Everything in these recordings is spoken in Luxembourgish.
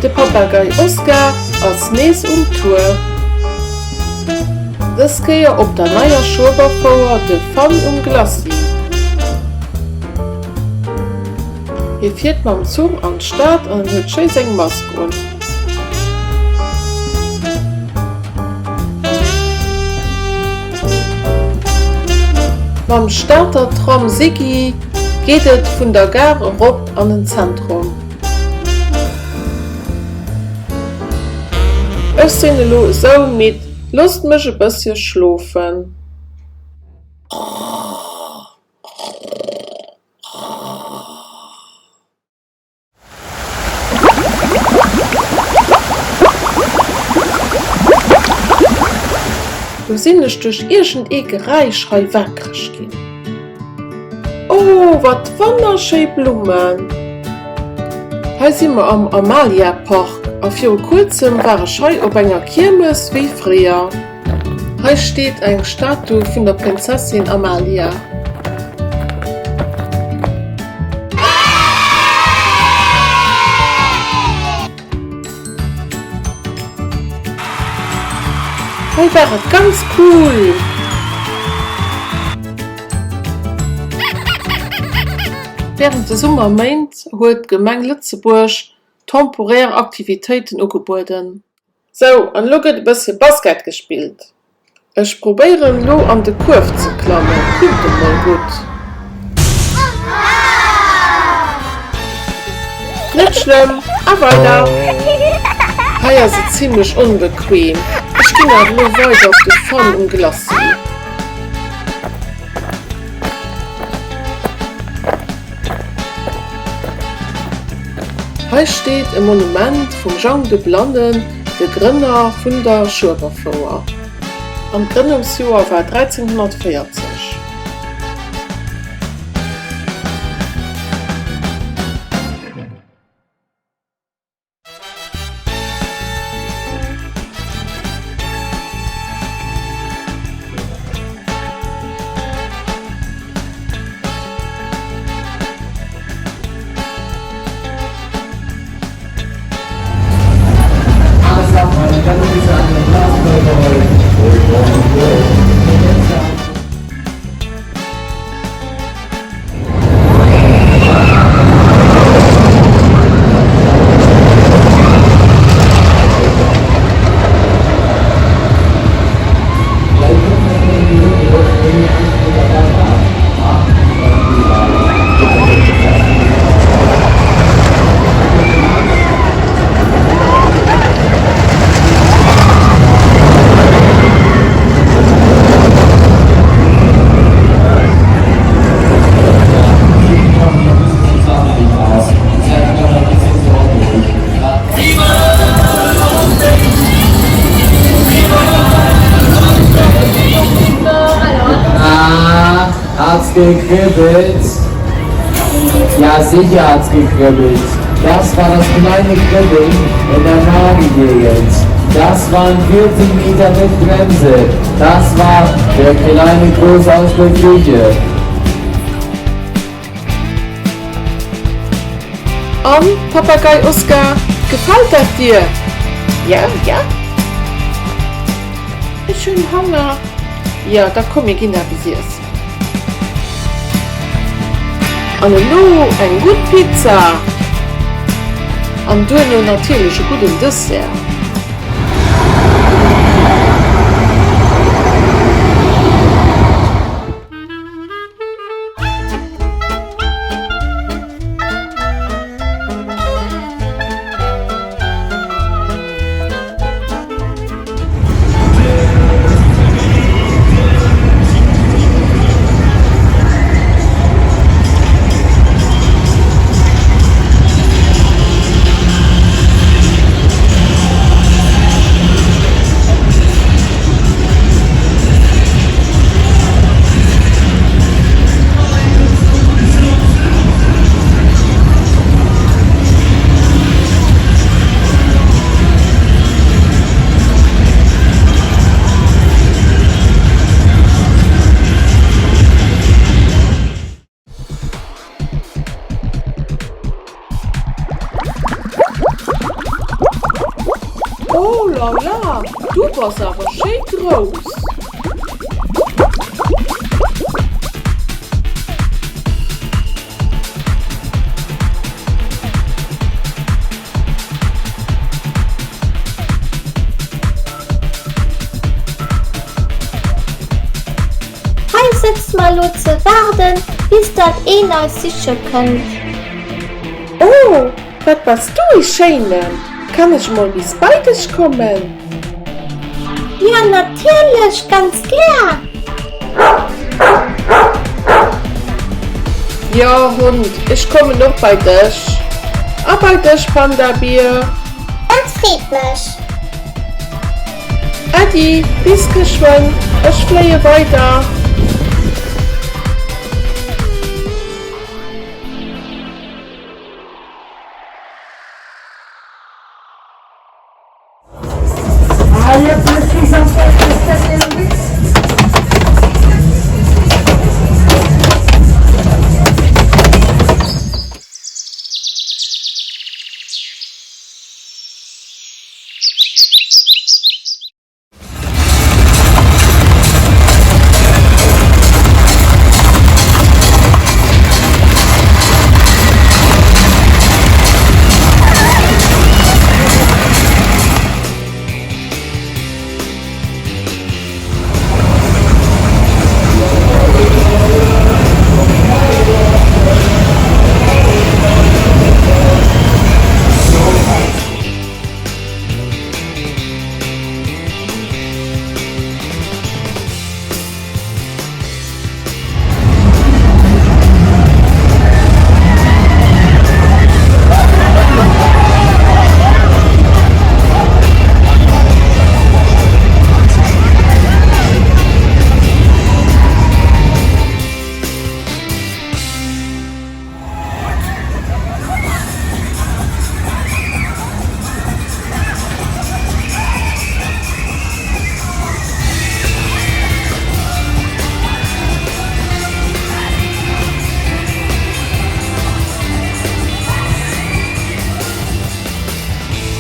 De Papagei Oscar ass nees um Tour. Dës Kéier op der neier Schueberfouer De Fun um Glacis. Hie fiert mam Zuch an d'Stad an en huet schéi seng Mask un. Mam Stater Tram Siggy geet et vun der Gare erop an den Zentrum. Ech sinn elo esou midd, loosst mech e bëssche schlofen. Do sinn ech duerch iergend ee Geräisch hei wakereg ginn. Oh, wat wonnerschéi Blummen! Hei si mer am Amalia Park a viru kuerzem war ech hei op enger Kiermes wéi fréier. Hei steet eng Statue vun der Prinzessin Amalia. Hei war et ganz cool! Wärend de Summerméint huet d'Gemeng Lëtzebuerg temporär Aktivitéiten ugebueden. Sou, an elo gëtt e bëssche Basket gespillt. Ech probéieren elo an de Kuerf ze klammen. Kuckt emol gutt. Net schlëmm, a weider! Hei ass et zimlech onbequem. Ech ginn awer elo weider op de Fun um Glacis. Hei steet e Monument vum Jang de Blannen, de Grënner vun der Schueberfouer. An d'Grënnungsjoer war 1340. Hat's gekribbelt? Ja, sicher hat's gekribbelt. Das war das kleine Kribbeln in der Magengegend. Das waren 40 Meter mit Bremse. Das war der kleine Gruß aus der Küche. An, Papagei Oskar, gefält dat dir? Ja, ja. Ech hunn Honger. Jo, da komm mir ginn eppes iessen. An elo eng gutt Pizza! An duerno natierlech e gudden Dessert. Paula, du bass awer schéi grouss! Hei sëtze mer elo ze waarden, bis dat een eis siche kënnt. Oh, wat bass du ee Schéinen! Kann ech mol bis bei dech kommen? Jo, natierlech, ganz gär! Jo, Hond, ech kommen och bei dech. A bei dech, Panda-Bier. Dat freet mech. Äddi, bis geschwënn, ech fléie weider.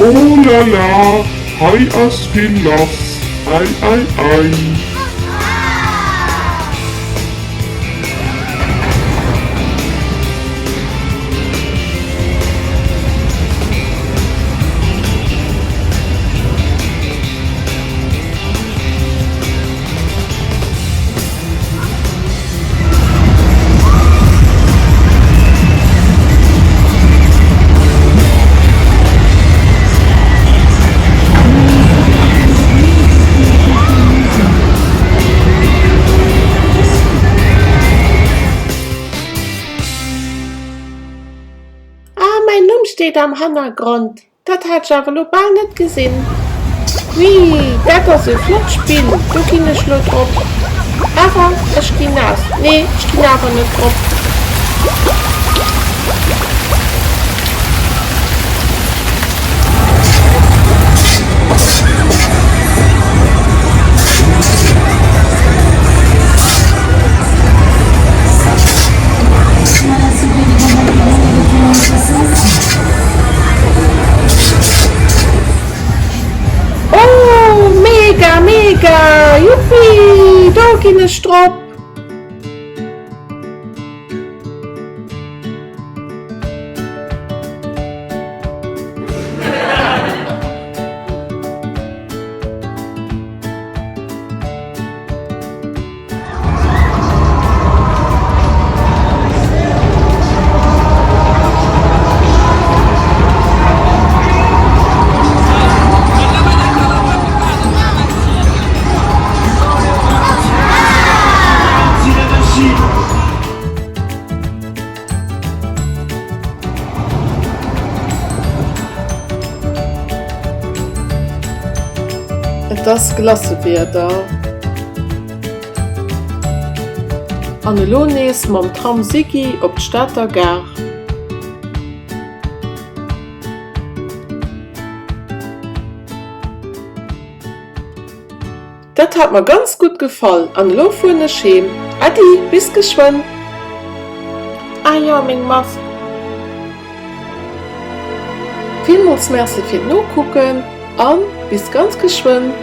Oh la la, hei ass vill lass, ei ei ei. Ah, mäin Numm steet am Hannergrond. Dat hat ech awer lo bal net gesinn. Wii, dat ass e flott Spill, do ginn ech lo drop. Awer ech ginn naass. Nee, ech ginn awer net drop. Oh mega mega yuppi do ginn ech drop. Et ass Glacëwieder. An elo nees mam Tram Siggy op d'Stater Gare. Dat hat mer ganz gutt gefall an elo fueren ech heem. Äddi, bis geschwënn! Ah jo, meng Mask. Villmools Merci fir d'Nokucken. An bis ganz geschwënn!